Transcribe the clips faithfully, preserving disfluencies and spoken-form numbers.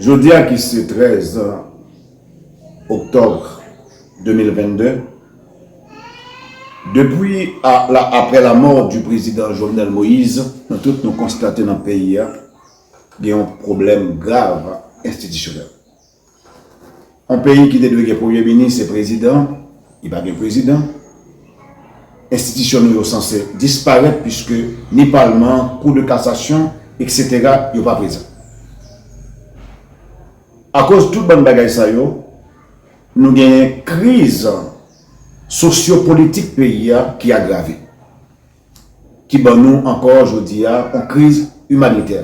Jodi a ki se trèz oktòb de mil vennde, depi a, la, aprè lamò di prezidan Jovenel Moïse, nou tout nou konstate nan peyi a, gen yon pwoblèm grav enstitisyonèl. Yon peyi ki te dwe gen premye minis e prezidan, li pa gen prezidan. Enstitisyon nou yo sanse disparèt, piske ni palman, kou de kasasyon, etsetera, yo pa prezan. Akoz tout bann bagay sa yo, nou genyen kriz sosyopolitik peyi a ki agrave, ki ban nou ankò jodi a yon kriz imanitè,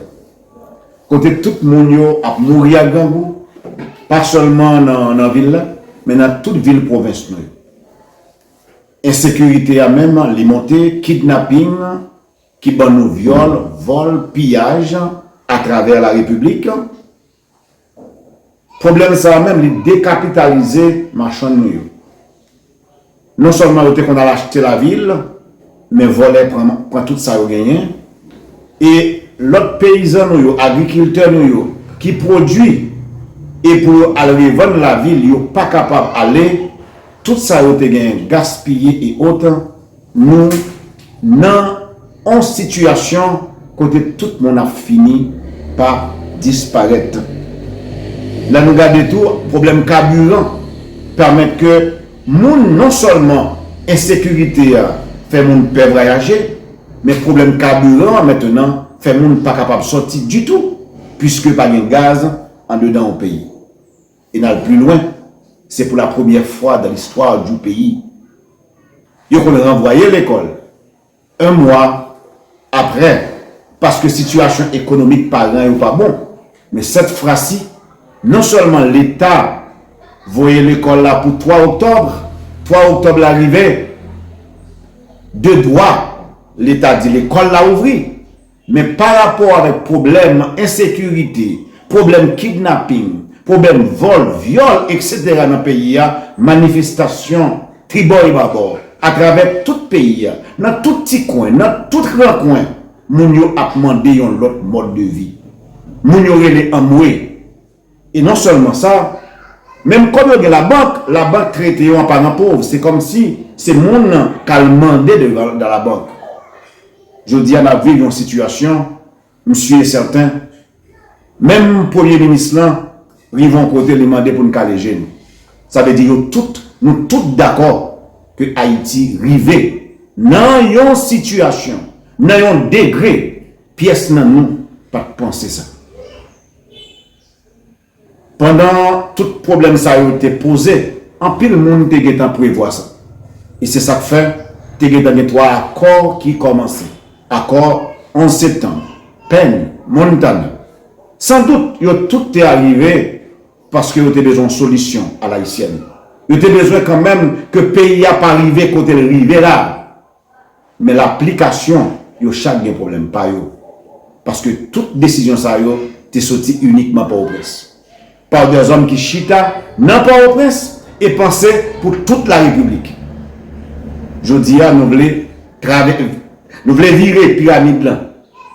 kote tout moun yo ap mouri ak grangou, pa sèlman nan, nan vil la, men nan tout vil pwovens nou yo. Ensekirite a menm, li monte, kidnaping, ki ban nou vyòl, vòl, piyaj atravè la repiblik. Pwoblèm sa a menm, li dekapitalize machann nou yo. Non sèlman yo te konn al achte lavil, men vòlè pran, pran tout sa yo genyen. E lòt peyizan nou yo, agrikiltè nou yo, ki pwodui e pou yo al revann lavil, yo pa kapab ale. Tout sa yo te genyen gaspiye e ot, nou nan yon sitiyasyon kote tout moun ap fini pa disparèt. Lè nou gade tou, pwoblèm kabiran pèmèt ke moun, non sèlman ensekirite a fè moun pè vwayaje, men pwoblèm kabiran an mentenan fè moun pa kapab sòti ditou, piske pa gen gaz andedan yon peyi. E n al pli lwen, se pou la premyè fwa dan listwa di peyi, yo konn ranvwaye lekòl en mwa aprè, paske sitiyasyon ekonomik paran yo pa bon. Men sèt fwa si, non sèlman Leta voye lekòl la pou twa oktòb, twa oktòb la rive, de dwa, Leta di lekòl la ouvri. Men pa rapò avèk pwoblèm ensekirite, pwoblèm kidnaping, pwoblèm vòl, vyòl, etsetera nan peyi a, manifestasyon tribò e babò atravè tout peyi a, nan tout ti kwen, nan tout rankwen, moun yo ap mande yon lòt mòd de vi. Moun yo rele anmwe. E non sèlman sa, menm kòb yo gen labank, labank trete yo an paran pov. Se kòmsi se moun k al mande devan, dan labank. Jodi a, n ap viv yon sitiyasyon, m si e sèten, menm premye minis lan rive yon kote, li mande pou n kale je nou. Sa vle di yo tout, nou tout dakò ke Ayiti rive nan yon sitiyasyon, nan yon degre, pyès nan nou pa t panse sa. Pandan tout pwoblèm sa yo te poze, anpil moun te gentan prevwa sa. E se sa k fè, te gentan gen twa akò ki kòmanse. Akò onz septanm, Penn, Montana. Sandout, yo tout te arive paske yo te bezwen yon solisyon alayisyèn. Yo te bezwen kanmenm ke peyi a pa rive kote l rive la. Men laplikasyon, yo chak gen pwoblèm pa yo. Paske tout desizyon sa yo te soti inikman Pòtoprens. Pa dèzòm ki chita nan Pòtoprens e panse pou tout larepiblik. Jodi a, nou vle travè-, nou vle vire piramid lan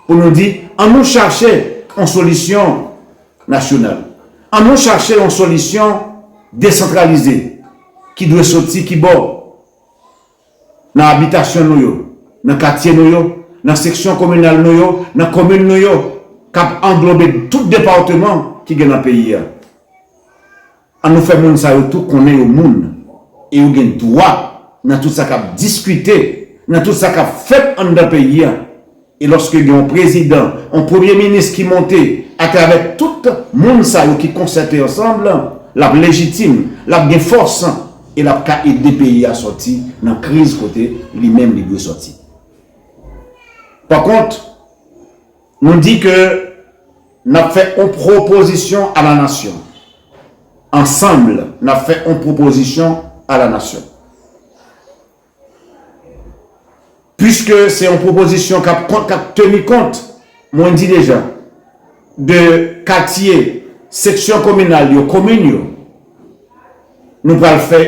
pou nou di, ann nou chache yon solisyon nasyonal. Ann nou chache yon solisyon desantralize ki dwe soti ki bò? Nan abitasyon nou yo, nan katye nou yo, nan seksyon kominal nou yo, nan komin nou yo, k ap anglobe tout depatman ki gen nan peyi a. Ann nou fè moun sa yo tou konnen yo moun, e yo gen dwa nan tout sa k ap diskite, nan tout sa k ap fèt anndan peyi a. E lòske gen yon prezidan, yon premye minis ki monte atravè tout moun sa yo ki konsète ansanm, l ap lejitim, l ap gen fòs, e l ap ka ede peyi a sòti nan kriz kote li menm li dwe sòti. Pa kont, nou di ke n ap fè yon pwopozisyon a la nasyon. Ansanm, n ap fè yon pwopozisyon a la nasyon. Piske se yon pwopozisyon k ap kont, k ap teni kont, mwen di deja, de katye, seksyon kominal yo, komin yo, nou pral fè,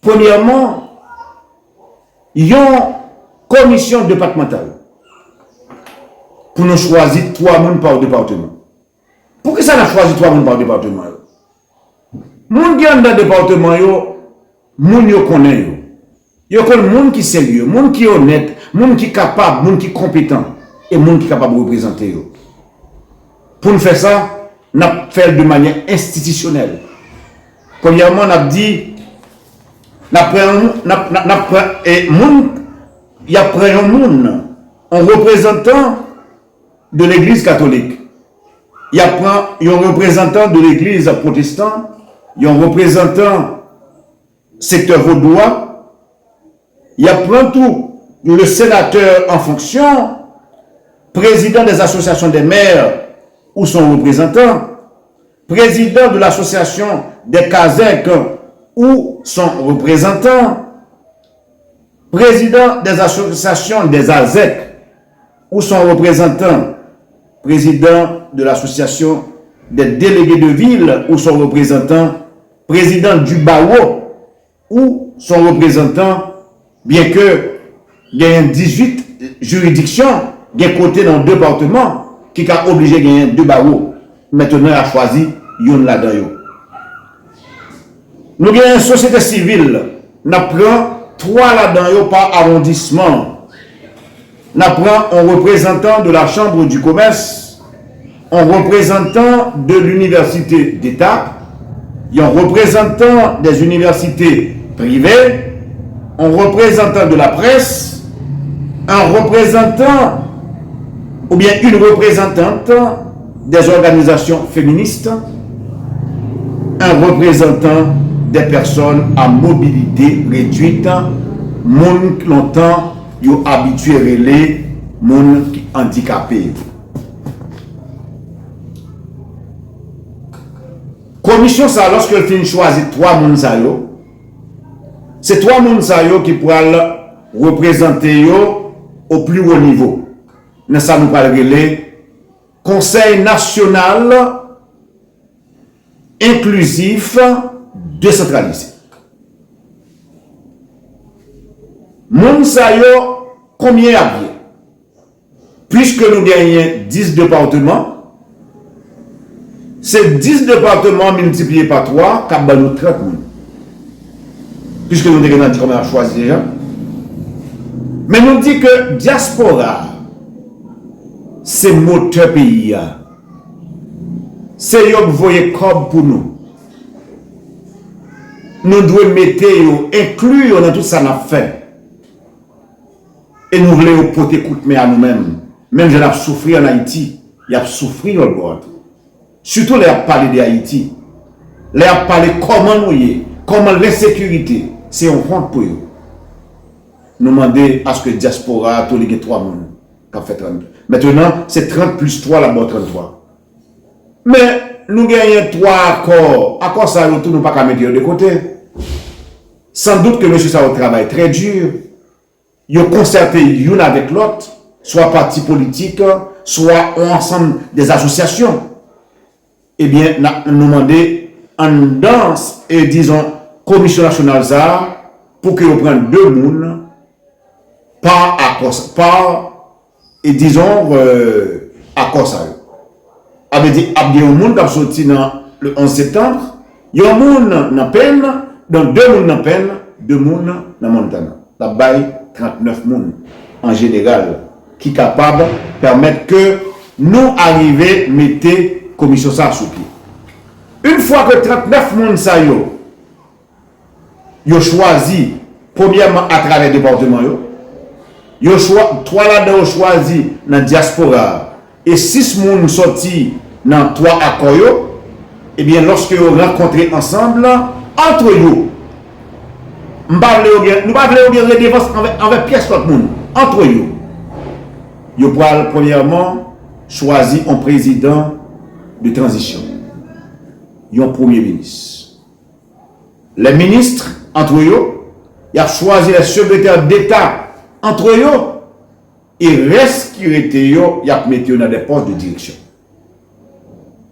premyèman, yon komisyon depatmantal pou nou chwazi twa moun pa depatman. Poukisa n ap chwazi twa moun pa depatman yo? Moun ki anndan depatman yo, moun yo konnen yo. Yo konn moun ki serye, moun ki onèt, moun ki kapab, moun ki konpetan, e moun ki kapab reprezante yo. Pou n fè sa, n ap fè l de manyè enstitisyonèl. Premyèman, n ap di, n ap pran yon, n ap, n ap, n ap pran, e, moun, y ap pran yon moun, yon reprezantan de legliz katolik. Y ap pran yon reprezantan de legliz pwotestan, yon reprezantan sektè vodou a. Y ap pran tou le senatè an fonksyon, prezidan des associations des maires ou son reprezantan, prezidan de l'association des kazèk ou son reprezantan, prezidan des associations des azèk ou son reprezantan, prezidan de l'association des délégués de ville ou son reprezantan, prezidan du barreau ou son reprezantan, byenke genyen dizuit jiridiksyon, gen kote nan depatman ki ka oblije genyen de bawo. Mentnan, y a chwazi youn ladan yo. Nou genyen sosyete sivil, n ap pran twa ladan yo pa awondisman. N ap pran yon reprezantan de la Chambre du Commerce, yon reprezantan de l'Université d'État, yon reprezantan des universités privées, yon reprezantan de la presse, yon reprezantan oubyen une représentante des organisations féministes, un représentant des personnes à mobilité réduite, moun lontan yo abitye rele moun ki andikape yo. Komisyon sa, lòske l fin chwazi twa moun sa yo, se twa moun sa yo ki pral reprezante yo au plus haut niveau, nan sa nou pral rele Konsèy Nasyonal Enklizif Desantralize. Moun sa yo, konbyen y ap ye? Piske nou genyen dis depatman, se dis depatman miltipliye pa twa k ap ban nou trant moun. Piske nou te gentan di kòman y ap chwazi deja. Men nou di ke dyaspora a se motè peyi a. Se yo k voye kòb pou nou. Nou dwe mete yo, enkli yo nan tout sa n ap fè. E nou vle yo pote kout men a nou menm. Menm jan n ap soufri ann Ayiti, y ap soufri lòt bò a tou. Sitou lè y ap pale de Ayiti. Lè y ap pale kòman nou ye, kòman lensekirite, se yon wont pou yo. Nou mande aske dyaspora a tou li gen twa moun k ap fè trant. Mentnan, se trant plis twa l ap ba w tranntwa. Men, nou genyen twa akò. Akò sa yo tou, nou pa ka mete yo de kote. Sandout ke mesye sa yo travay trè di. Yo konsète youn avèk lòt, swa pati politik, swa yon ansanm de asosyasyon. Ebyen, n ap, nou mande anndan, e dizon, komisyon nasyonal sa a, pou ke yo pran de moun pa akò, pa, e dizon, euh, akò sa yo. A vle di, ap gen yon moun k ap soti nan le onz septanm, yon moun nan Penn, donk de moun nan Penn, de moun nan Montana. L ap bay trannèf moun an jeneral ki kapab pèmèt ke nou arive mete komisyon sa a sou pye. Yon fwa ke trannèf moun sa yo, yo chwazi, premyèman, atravè depatman yo, yo chwa-, twa ladan yo chwazi nan dyaspora a, e sis moun sòti nan twa akò yo, ebyen, lòske yo rankontre ansanm, antre yo, m pa vle yo gen, nou pa vle yo gen redevans anvè, anvè pyès lòt moun, antre yo, yo pral, premyèman, chwazi yon prezidan de tranzisyon, yon premye minis. Les ministres, antre yo, y ap chwazi les secrétaires d'État, antre yo, e rès ki rete yo, y ap mete yo nan de pòs de direksyon.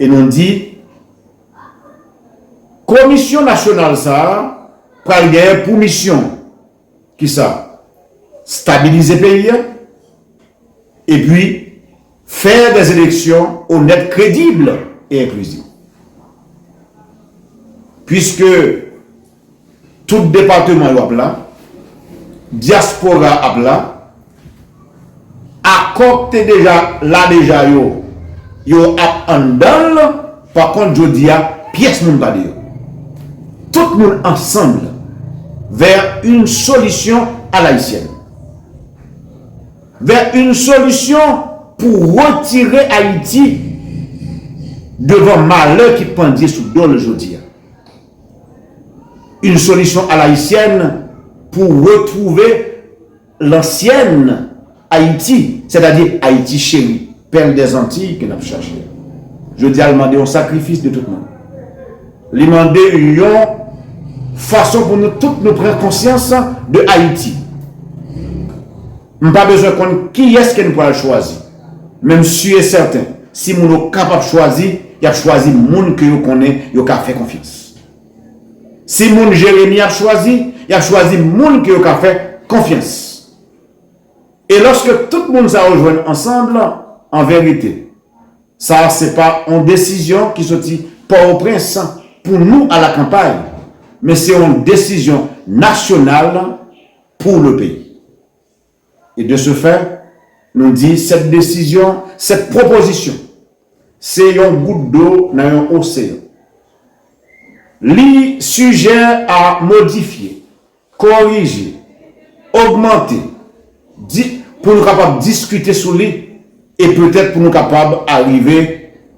E nou di, komisyon nasyonal sa a pral genyen pou misyon, kisa? Stabilize peyi a, epi fè des élections honnêtes, crédibles, e enklizif. Puiske tout depatman yo ap la, dyaspora ap la, akò k te deja la deja yo, yo ap anndan l, pa kont jodi a, pyès moun pa deyò. Tout moun ansanm vers une solution à l'haïtienne. Vers une solution pour retirer Haïti devan malè ki pandye sou do l jodi a. Une solution à l'haïtienne pour retrouver l'ancienne Haïti, c'est-à-dire Haïti chérie, perle des Antilles ke n ap chache. Jodi a, l mande yon sakrifis de tout moun. Li mande yon fason pou nou tout nou pran konsyans de Ayiti. M pa bezwen konn kiyès ke n pral chwazi. Men m si e sèten, si moun yo kapab chwazi, y ap chwazi moun ke yo konnen yo ka fè konfyans. Si moun Jeremi ap chwazi, y ap chwazi moun ke yo ka fè konfyans. E lòske tout moun sa yo jwenn ansanm, an verite, sa a se pa yon desizyon ki soti Pòtoprens pou nou a la kanpay, men se yon desizyon nasyonal pour le pays. Et de ce fait, nou di cette décision, cette proposition, se yon gout dlo nan yon oseyan. Li sijè a modifye, korije, ogmante, di, pou nou kapab diskite sou li, e petèt pou nou kapab arive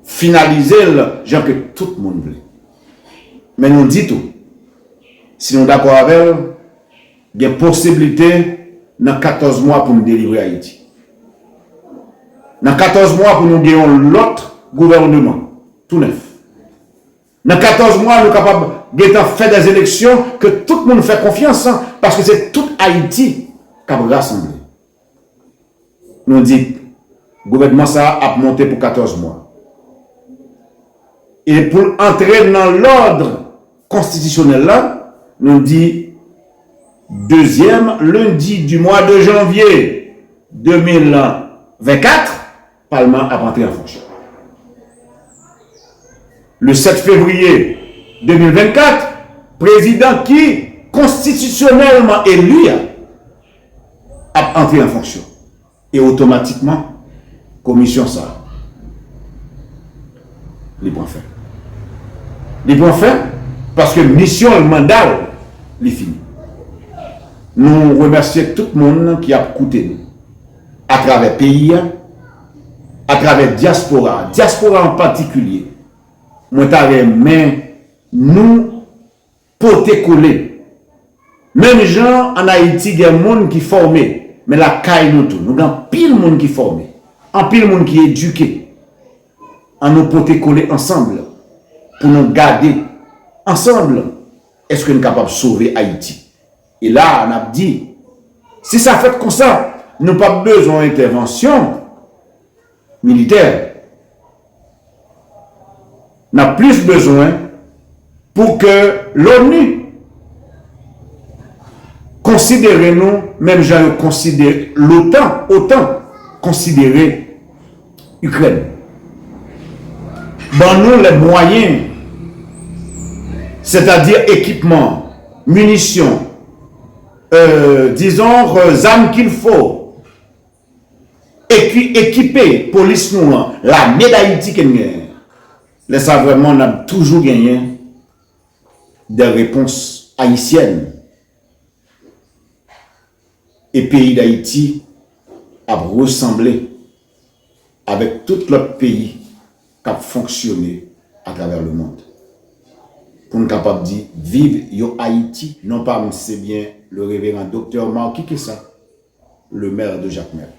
finalize l jan ke tout moun vle. Men nou di tou, si nou dakò avè l, gen posiblite nan katòz mwa pou n delivre Ayiti. Nan katòz mwa pou nou gen yon lòt gouvèneman, tou nèf. Nan katòz mwa, nou kapab gentan fè dè eleksyon ke tout moun fè konfyans, paske se tout Ayiti k ap rasanble. Nou di, gouvènman sa a ap monte pou katòz mwa. E pou l antre nan lòd konstitisyonèl la, nou di, dezyèm lendi di mwa de janvye de mil vennkat, Palman an ap antre an fonksyon. Le sèt fevriye de mil vennkat, prezidan ki konstitisyonèlman eli a ap antre an fonksyon. E otomatikman, komisyon sa a, li pran fen. Li pran fen paske misyon l, manda l, li fini. Nou remèsye tout moun ki ap koute nou atravè peyi a, atravè dyaspora a, dyaspora an patikilye. Mwen ta renmen nou pote kole. Menm jan ann Ayiti gen moun ki fòme, men lakay nou tou, nou gen anpil moun ki fòme, anpil moun ki edike. Ann nou pote kole ansanm pou nou gade ansanm èske n kapab sove Ayiti. E la a, n ap di, si sa fèt konsa, nou p ap bezwen entèvansyon militè. N ap plis bezwen pou ke l'ONU konsidere nou menm jan yo konsidere l'OTAN, OTAN konsidere Ukraine. Ban nou les moyens, c'est-à-dire équipement, munitions, euh, disons, euh, zam qu'il faut, équiper polis nou an, lame d'Ayiti ke n genyen. Lè sa vrèman n ap toujou genyen des réponses haïtiennes. E peyi Dayiti ap resanble avèk tout lòt peyi k ap fonksyone atravè lemonn. Pou n kapab di, viv yon Ayiti, non pa m, se byen le reveran doktè Marcky Kessa, le maire de Jacmel.